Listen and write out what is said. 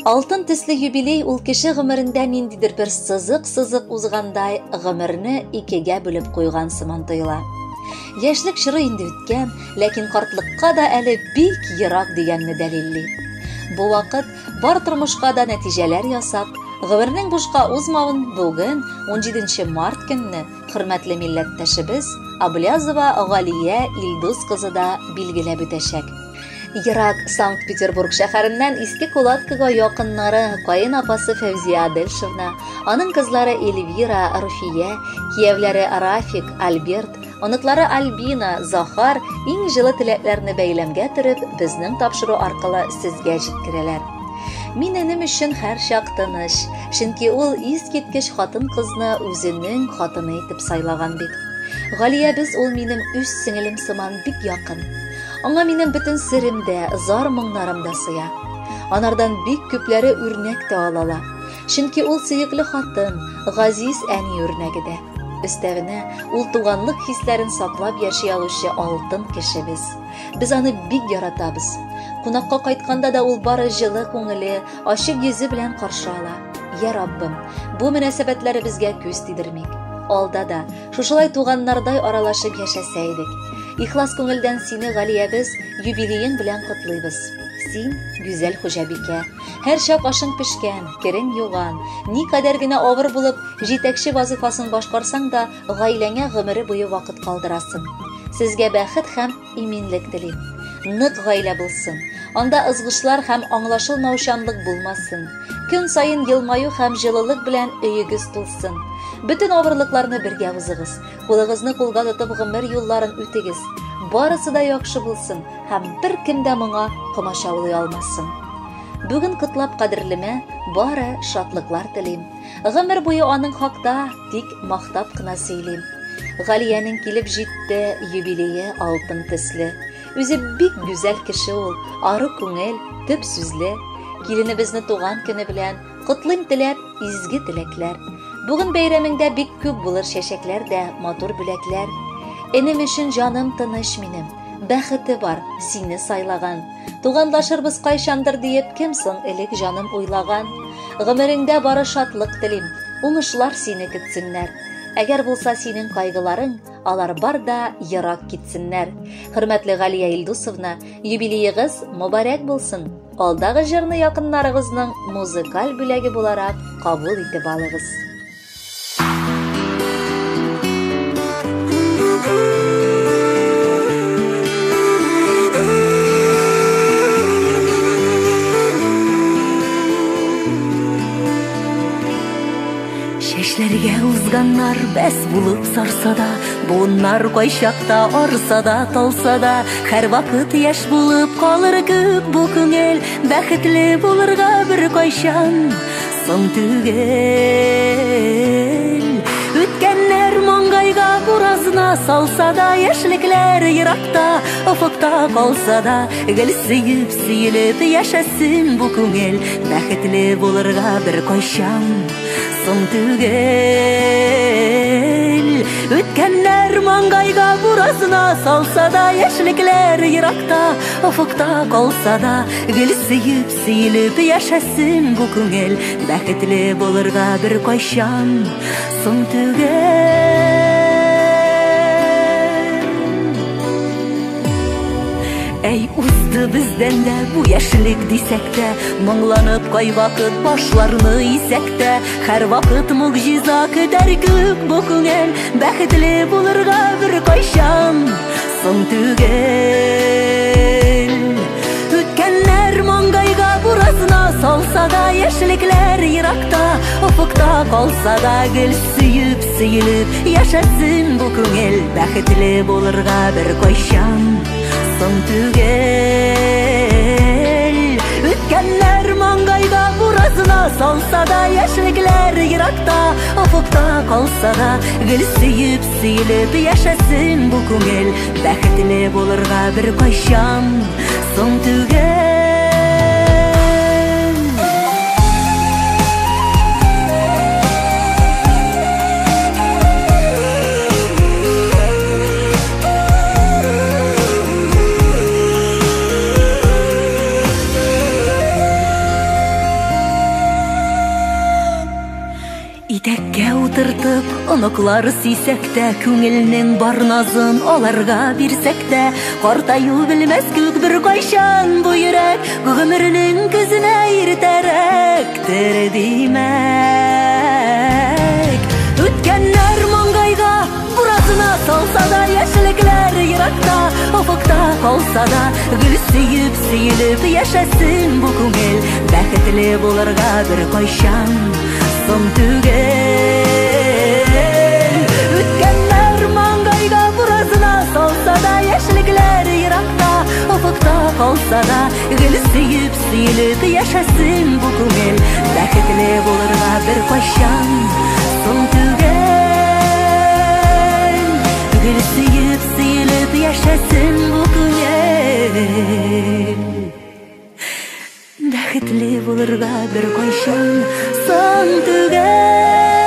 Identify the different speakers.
Speaker 1: Алтын төсле юбилей ул кеше гомерендә ниндидер бер сызык-сызык узгандай гомерне икегә бүлеп куйган сыман тоела. Яшьлек чоры инде үткән, ләкин картлыкка да әле бик ерак дигәнне дәлилли. Бу вакыт бар тормышка да нәтиҗәләр ясап, гомернең бушка узмавын бүген, 17 март көнне, хөрмәтле милләттәшебез Аблязова Галия Илдус кызы да билгеләп үтәчәк. Ерак Санкт-Петербург шәһәреннән Иске Кулаткага якыннары, каен апасы Фәүзия Адельшевна, аның кызлары Эльвира, Руфия, кияүләре Рафик, Альберт, оныклары Альбина, Захар иң җылы теләкләрне бәйләмгә төреп, безнең тапшыру аркылы сезгә җиткерәләр. Мин энем өчен һәрчак тыныч, чөнки ул искиткеч хатын-кызны үзенең хатыны итеп сайлаган бит. Галиябез ул минем үз сеңелем сыман бик якын. Аңа минем бөтен серем дә, зар-моңнарым да сыя. Анардан бик күпләре үрнәк тә алала. Чөнки ул сөекле хатын, газиз әни үрнәге дә. Өстәвенә, ул туганлык хисләрен саклап яши алучы алтын кешебез. Без аны бик яратабыз. Кунакка кайтканда да ул бары җылы күңеле, ачык йөзе белән каршы ала. Я Раббым, бу мөнәсәбәтләребезгә күз тидермик. Алда да шушылай туганнардай аралашып яшәсә идек. Ихлас күңелдән сине, Галиябез, юбилеең белән котлыйбыз. Син, гүзәл хуҗабикә. Һәрчак ашың пешкән, керең юган. Никадәр генә авыр булып, җитәкче вазыйфасын башкарсаң да, гаиләңә гомере буе вакыт калдырасың. Сезгә бәхет һәм иминлек телим. Нык гаилә булсын. Анда ызгышлар һәм аңлашылмаучанлык булмасын. Көн саен елмаю һәм җылылык белән өегез тулсын. Бөтен авырлыкларны бергә узыгыз. Кулыгызны кулга тотып гомер юлларын үтегез. Барысы да яхшы булсын һәм беркем дә моңа комачаулый алмасын. Бүген котлап кадерлемә бары шатлыклар телим. Гомер буе аның хакта тик мактап кына сөйлим. Галиянең килеп җитте юбилее алтын төсле. Үзе бик гүзәл кеше ул, ары күңел, төп сүзле. Киленебезне туган көне белән котлыйм теләп изге теләкләр. Бүген бәйрәмеңдә бик күп булыр чәчәкләр дә, матур бүләкләр. Энем өчен җаным тыныч минем. Бәхете бар, сине сайлаган. Туганлашырбыз кайчандыр диеп, кем соң элек җаным уйлаган? Гомереңдә бары шатлык телим, уңышлар сине көтсеннәр. Әгәр булса синең кайгыларың, алар бар да ерак китсеннәр. Хөрмәтле Галия Илдусовна, юбилеегыз мөбарәк булсын. Алдагы җырны якыннарыгызның музыкаль бүләге буларак кабул итеп алыгыз.
Speaker 2: Чәчләргә узганнар бәс булып сарса да, буыннар кайчакта арса да, талса да, һәрвакыт яшь булып калыр күк бу күңел, бәхетле булырга бер кайчан соң түгел. Үткәннәр маңгайга буразна салса да, яшьлекләр еракта, офыкта калса да, гел сөеп, сөелеп яшәсен бу күңел, бәхетле булырга бер кайчан соң түгел. Үткәннәр маңгайга буразна салса да, яшьлекләр еракта, офыкта калса да, гел сөеп, сөелеп яшәсен бу күңел, бәхетле булырга бер кайчан соң түгел. Әй, узды бездән дә бу яшьлек дисәк тә, моңланып кайвакыт башларны исәк тә, һәрвакыт могҗиза көтәр күк бу күңел, бәхетле булырга бер кайчан соң түгел. Үткәннәр маңгайга буразна салса да, яшьлекләр еракта, офыкта калса да, гел сөеп, сөелеп яшәсен бу күңел, бәхетле булырга бер кайчан соң түгел. Үткәннәр маңгайга буразна салса да, яшьлекләр еракта, офыкта калса да, гел сөеп, сөелеп яшәсен бу күңел, бәхетле булырга бер кайчан соң түгел. Оныклар сөйсәк тә, күңелнең бар назын аларга бирсәк тә, картаю белмәс күк бер кайчан бу йөрәк, гомернең көзенә иртәрәктер димәк. Үткәннәр маңгайга буразына салса да, яшьлекләр еракта, офыкта калса да, гел сөеп, сөелеп яшәсен бу күңел, бәхетле булырга бер кайчан соң түгел. Үткәннәр маңгайга буразына салса да, яшьлекләр еракта, офыкта калса да, гел сөеп, сөелеп яшәсен бу күңел, бәхетле булырга бер кайчан соң түгел. Гел сөеп, сөелеп яшәсен бу күңел, бәхетле булырга бер кайчан соң түгел.